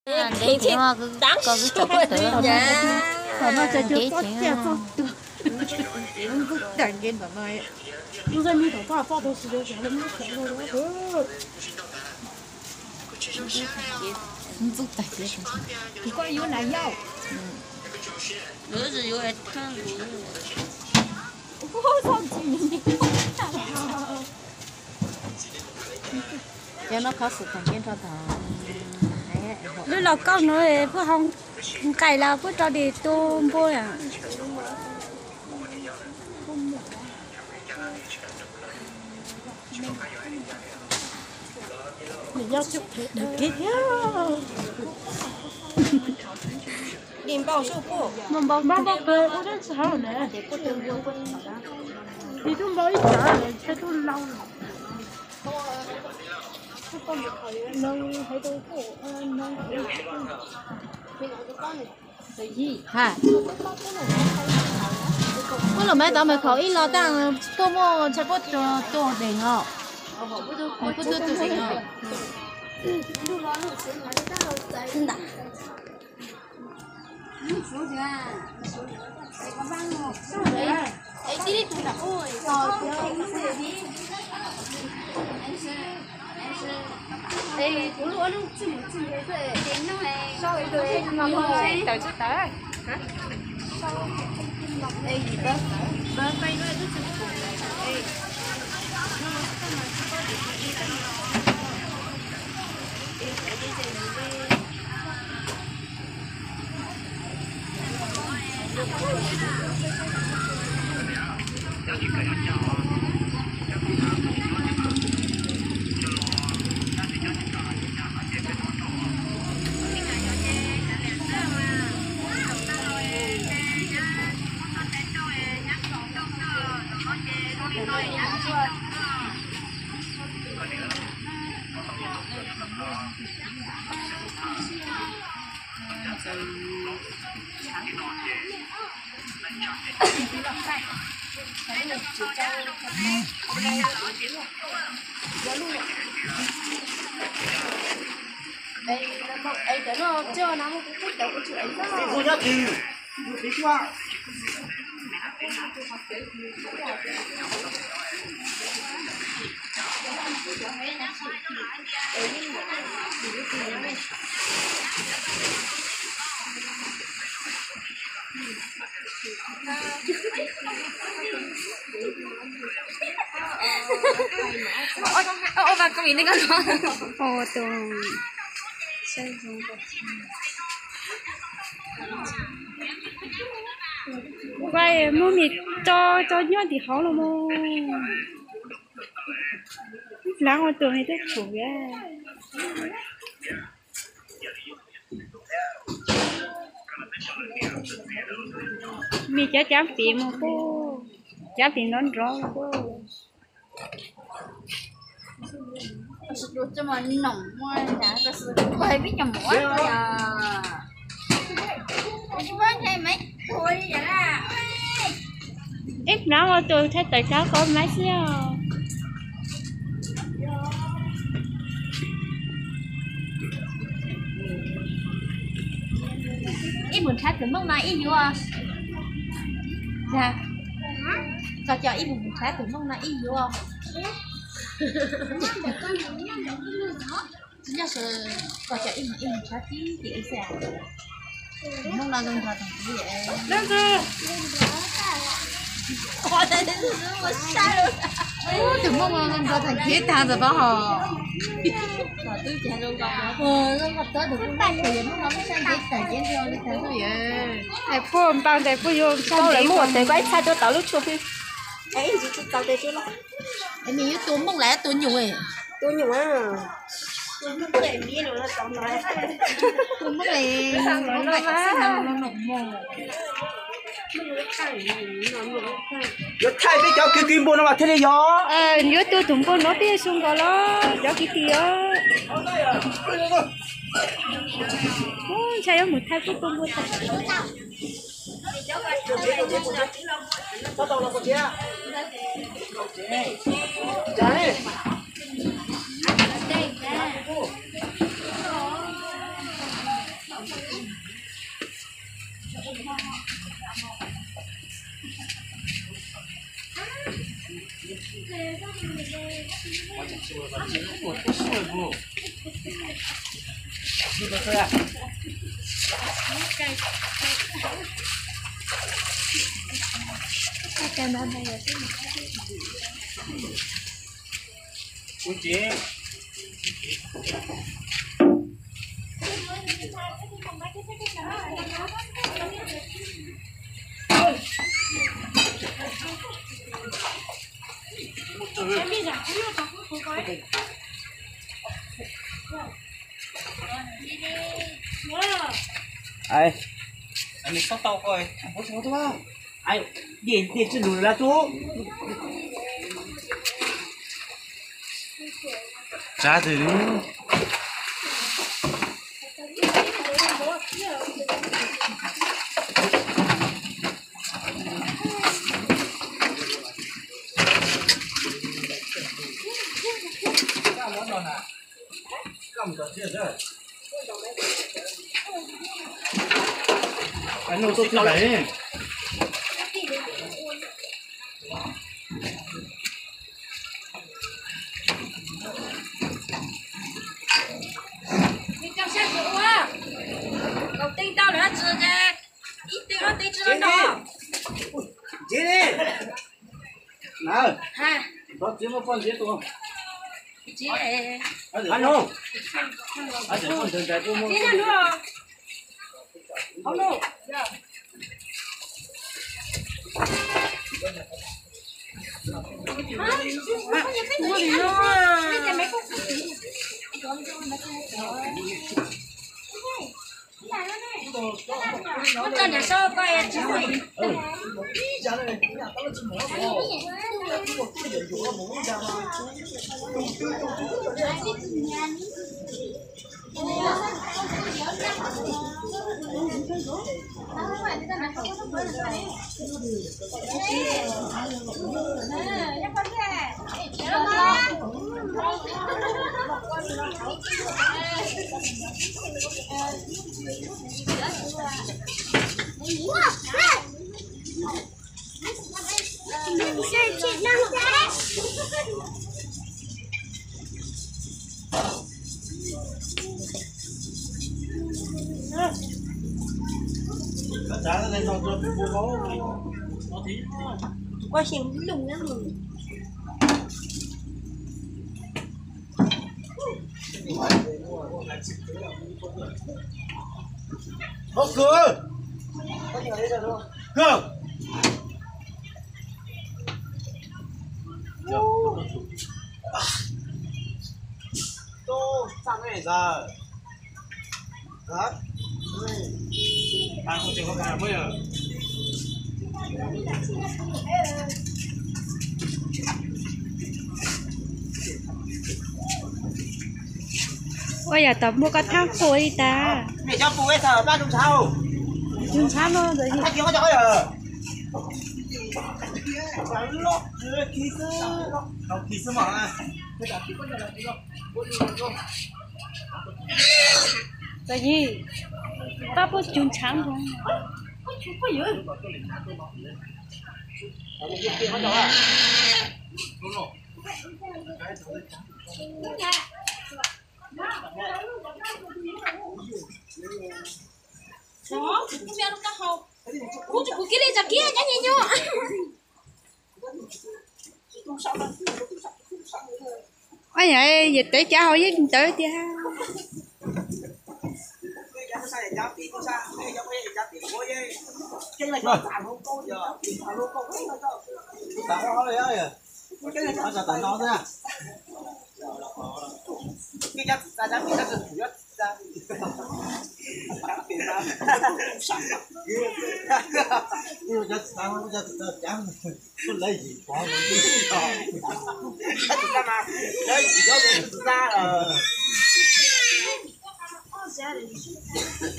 Ntev ceev, ko kwv tso kub tawv. Tom no ces cua txob tiaj txob tuag. Ntxuj tag nkev tom no. Ntxuj me tom txob txob tau si cov. Ntxuj tag nkev. Koj yuav nas yau. Cov no qhov xwm tag nkev nrho tag. Lub lauj kaub no puab ho nqaim los puab rau dim tu npua. Npau npau pawg ua dab tsi hauv na. Ib tug npau ib tsav, tshaib tug laus. Ha, puab los mas tau mas khaum ib los tag, puab muaj ntshai puab tua deeg os. Puab tua tua deeg os. Ua tus saib zoo. Muab mis tso tso nyob tim hauv los mas. Ib plhav ua tus me twb tsum. Mis cov cav pim mus kuj, cav pim nrov nrov kuj. Ib plhav ua tus thaij tawm cov qhov maiv xwb os. Ib mus nrhav tus mooj no ib yuav. Koj coj ib mus nrhav tus mooj no ib yuav. Tsis nyob sawv, koj coj ib mus ib mus nrhav tib tim ib xwb. Tus mooj no zoo nrog tag kev. Tus mooj no zoo nrog tag kev tag ntawm pab hos. Tus mooj no muaj sab ntev tag kev nrog li tag xwb yom. Puag npau ntawd puag yuav sab ntev muaj tes koj ib txhais tuaj tau lub tshuaj pw. Nws yuav tua mooj lawm tua nyuj. Tua nyuj. Tua mooj li, los noj mog. Yuav thaij peb cov kwv tij npua no mas thiaj li yog. Yuav tua tus npua no peb zoo nkaus los cov kwv tij os. Ntshai yuav mus thaij peb tus npua tag. Ai, ai, dej, dej tsis lug lawm tub. Tsab twg? Nws cog sab ntsuav ua, kaum tee tau lawm tsis, ib tee ob tee tsis los nrog. Ntsib li. Na, nrog txiv muab poj ntsib tua. Ntsib. Hab no, hab no, hab no. Ua yam tom muaj koj thaab qhua li tas. Tug ntxhab no ntawd. Tag yim, pab puab cug ntshav nkaus. Kuv tsis pum kiag li, tsav kiag nyob nyob nyob. Yawm teb cav hauv yeej ntawd tiag.